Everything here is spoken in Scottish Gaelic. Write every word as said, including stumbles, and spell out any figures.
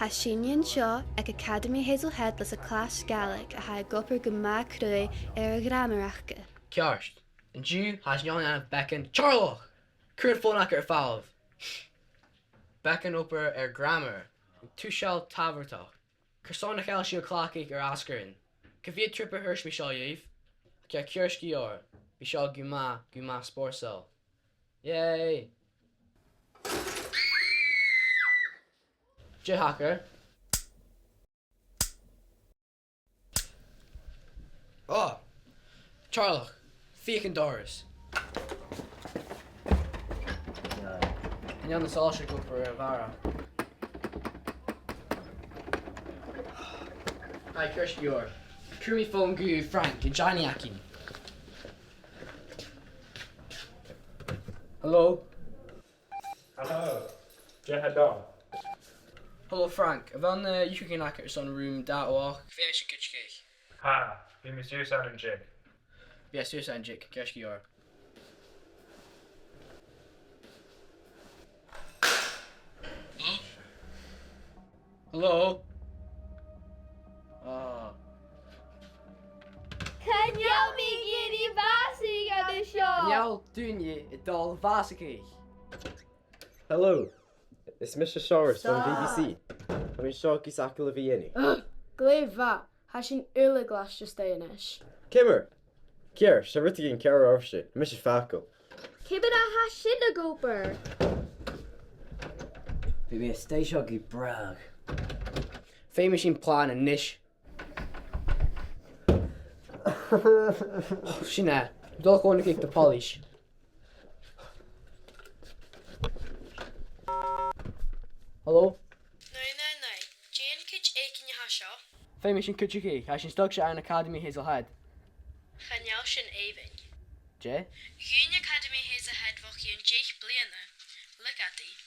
Tha sinne an seo aig Acadamaidh Hazelhead leis a' chlas Gàidhlig a tha ag obair gu math cruaidh air a' ghràmar aca. Ceart. An-diugh, tha sinn a' dèanamh beagan teaghlaich. Cuir am fòn agad air falbh. Beagan obair air gràmar. An tuiseal tabhartach. Carson nach eil sibh a' cleachdadh ur n-asgaran? Cia mheud triop a thuirt mi seo dhuibh? Ceart gu leòr. Bidh seo gu math, gu math spòrsail. Yay! Dè thachair? Ò! Teaghlaich, feuch an doras. Chan eil na sòisean ag obair a-màireach. Aidh, ceart gu leòr. Cuiridh mi fòn gu Frank, an Johnny againn. Hello? Hello. Dè tha dol? Hello, Frank. A bheil na dùthchannan agad airson rùm dà ochd? Feumaidh sinn cuideachadh. Tha, bidh mi suas ann an diog. Bidh e suas ann an diog, ceart gu leòr. Hello? Ah. Chan eil mi ag iarraidh bàsachadh an seo! Chan eil duine a' dol a bhàsachadh. Hello, is mise Seòras bhon B B C. Tha mi an seo gus facal a bhith innte. Ugh, glè mhath. Tha sinn uile glaiste a-staigh a-nis. Ciamar? Ceart, 's e rudeigin ceàrr a th' oirbhse, mise facal. Ciamar a tha sin ag obair? Bidh mi a-staigh an seo gu bràth. Feumaidh sinn plana a-nis. Sin e. Dol a chòmhnaidh aig na poilis. Hello? Nì, nì, nì. Dè an cuid èiginn a tha seo? Feumaidh sinn cuideachadh. Tha sinn a' stad ann an Acadamaidh Hazelhead. Chan eil sin èibhinn. Dè? Dhùin Acadamaidh Hazelhead bho chionn deich bliadhna. Look at it.